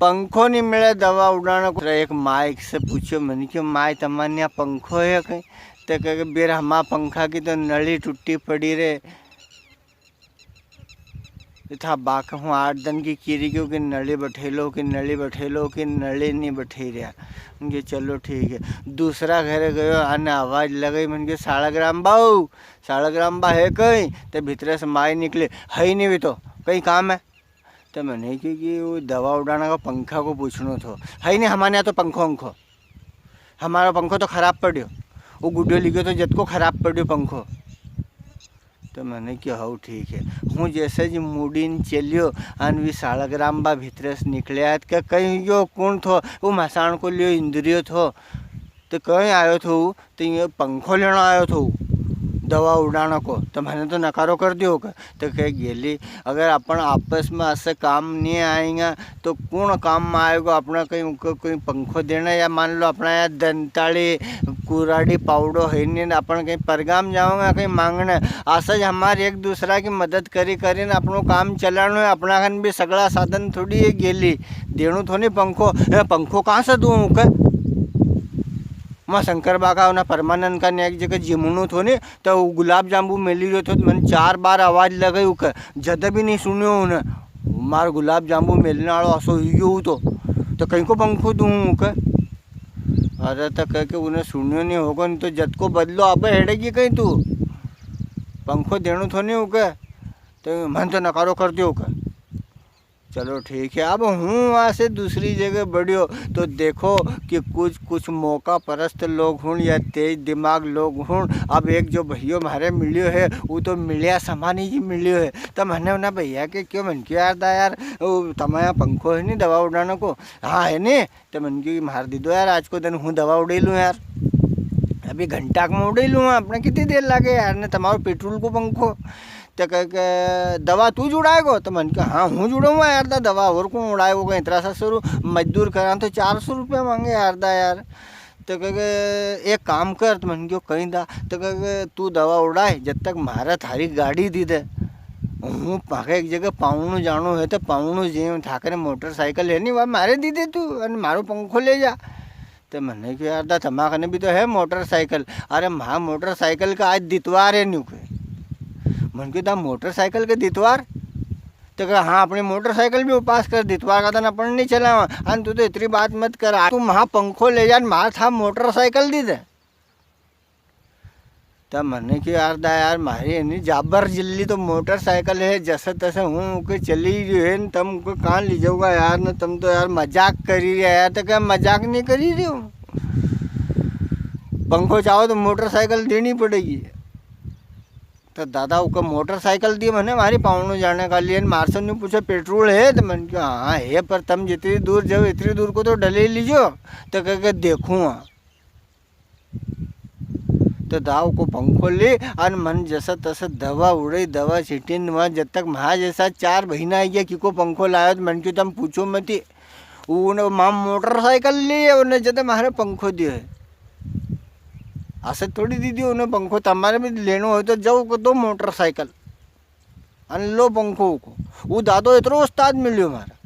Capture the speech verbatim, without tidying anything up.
पंखो नी मिले दवा उड़ाना को। एक माई से पूछो, मने क्यो माई, तमारे यां पंखो है कई? तो कहे, "बेरा, हमारा पंखा की तो नली टूटी पड़ी रे।" था बाक हूँ आठ दिन की कीरी क्यों कि नली बैठे लो, कि नली बैठे लो, कि नली नी बैठे रहा। उनके चलो ठीक है। दूसरा घरे गयो, अने आवाज लगाई, मने क्यो, "सालगराम बा, सालगराम बा है कई?" तो भीतरे से माई निकली, "है ही नी भी तो, कई काम है?" तो मने क्यो कि वो दवा उड़ाना का पंखा को पूछनो थो। "है ही नी, हमारे यां तो पंखो अंखो, हमारो पंखो तो खराब पड़्यो, वो गुड्डो लिग्यो तो जद को खराब पड़्यो पंखो।" तो मने क्यो, "हऊ ठीक है।" हूँ जैसे जी मुड़ीन चल्यो, अन वी सालगराम बा भीतरे से निकल्या, तो कई यो कुण थो? वो मसाण को लियो इंद्रियो थो। तो कई आयो थो? तो ये पंखो लेना आयो थो, दवा उड़ाना को। तो मने तो नकारो कर दियो के। तो कह गेली, अगर अपन आपस में ऐसे काम नी आएगा, तो कुण काम में आएगो? अपना कई उनको कोई पंखो देना, या मान लो अपना यां दंताली, कुराड़ी, पावड़ो है नी, अपन कई परगाम जावांगा कई मांगने, असा ज हमारे एक दूसरा की मदद करी करी ने अपनो काम चलानो है। अपना कन भी सगला साधन थोड़ी है गेली, देणो थो नी पंखो। ए, पंखो कां से दूं उके? मां शंकर बा का उना परमानंद का ने एक जगह जिमणो थो नी, तो वो गुलाब जांबू मेली रह्यो थो, तो मने चार बार आवाज लगाई उके, जद भी नी सुन्यो उने। मार गुलाब जांबू मेलने वालो असो हुई गयो तो, तो कई को पंखो दूं उके? अरे तो कह के उने सुन्यो नी होगो, नी तो जद को बदलो अब हेड़ेगी कई तू। पंखो देणो थो नी उके, तो मने तो नकारो कर दियो उके। चलो ठीक है, अब हूँ वां से दूसरी जगह बढ़्यो, तो देखो कि कुछ, कुछ मौका परस्त लोग हुण या तेज दिमाग लोग हुण। अब एक जो भैयो म्हारे मिल्यो है, वो तो मिल्या समानी जी मिल्यो है। तो मने उना भैया के क्यो, मने क्यो, "यार दा यार, वो तमारे यां पंखो है नी दवा उड़ाने को?" "हाँ है नी।" तो मने क्यो, "म्हारे दे दो यार, आज को दिन हूँ दवा उड़ई लूँ यार, अभी घंटा में उड़ई लूँ, अपने कितनी देर लागे यार, ने तमारो पेट्रोल को पंखो।" तो कह के, "दवा तू ज उड़ाएगो?" तो मने क्यो, "हाँ, हूँ ज उड़ाऊंगा यार दा दवा, और कुण उड़ाएगो? कई इतरा सा शुरू मजदूर करा तो चार सौ रुपया मांगे यार दा यार।" तो कह के, "एक काम कर," तो मने क्यो, "कई दा?" तो कह के, "तू दवा उड़ाए, जद तक म्हारे थारी गाड़ी दी दे। हूँ म्हारे एक जगह पावणो जाणो है, तो पावणो जे थाकरे मोटरसाइकिल है नी, वा म्हारे दी दे तू, अने म्हारो पंखो ले जा।" तो मने क्यो, "यार दा, तमा कने भी तो है मोटरसाइकिल।" "अरे, म्हा मोटरसाइकिल का आज दितवार है," न्यू के। मने क्यो, "दा, मोटरसाइकिल के दितवार?" तो कहे, "हाँ, अपनी मोटरसाइकिल भी उपास कर, दितवार का दिन अपन नी चलावा। अन तू तो इतरी बात मत कर, आ, तू म्हा पंखो ले जा, म्हा था मोटरसाइकिल दी दे।" तब मने क्यो, "यार दा यार, म्हारी है नी जाबर जिल्ली तो मोटरसाइकिल है, जसे तसे हूँ उके चली रह्यो है, न तम उके कां ले जाओगा यार, न तम तो यार मजाक करी रह्या यार।" तो कहे, "मजाक नी करी रह्यो, पंखो चाहो तो मोटरसाइकिल देणी पड़ेगी।" तो दादा उके मोटरसाइकिल दी मने म्हारी पावणो जाणे का लिए, न म्हार से न्यू पूछे, "पेट्रोल है?" तो मने क्यो, "हाँ है, पर तम जितरी दूर जाओ, इतरी दूर को तो डले लीजो।" तो कह के, "देखूँ हाँ।" तो दा उको पंखो ले, अन मने जसा तसा दवा उड़ई, दवा छिटी ने वां जद तक म्हारा जसा चार महीना आई गया, किको पंखो लायो, तो मने क्यो, "तम पूछो मती।" उने म्हारे मोटरसाइकिल ली है, उने जद म्हारे पंखो दियो है। असे थोड़ी दी दियो उने पंखो, तमारे भी लेणो हो तो जाओ को दो मोटरसाइकिल। अन लो पंखो को। वो दादो इतरो उस्ताद मिल्यो म्हारे।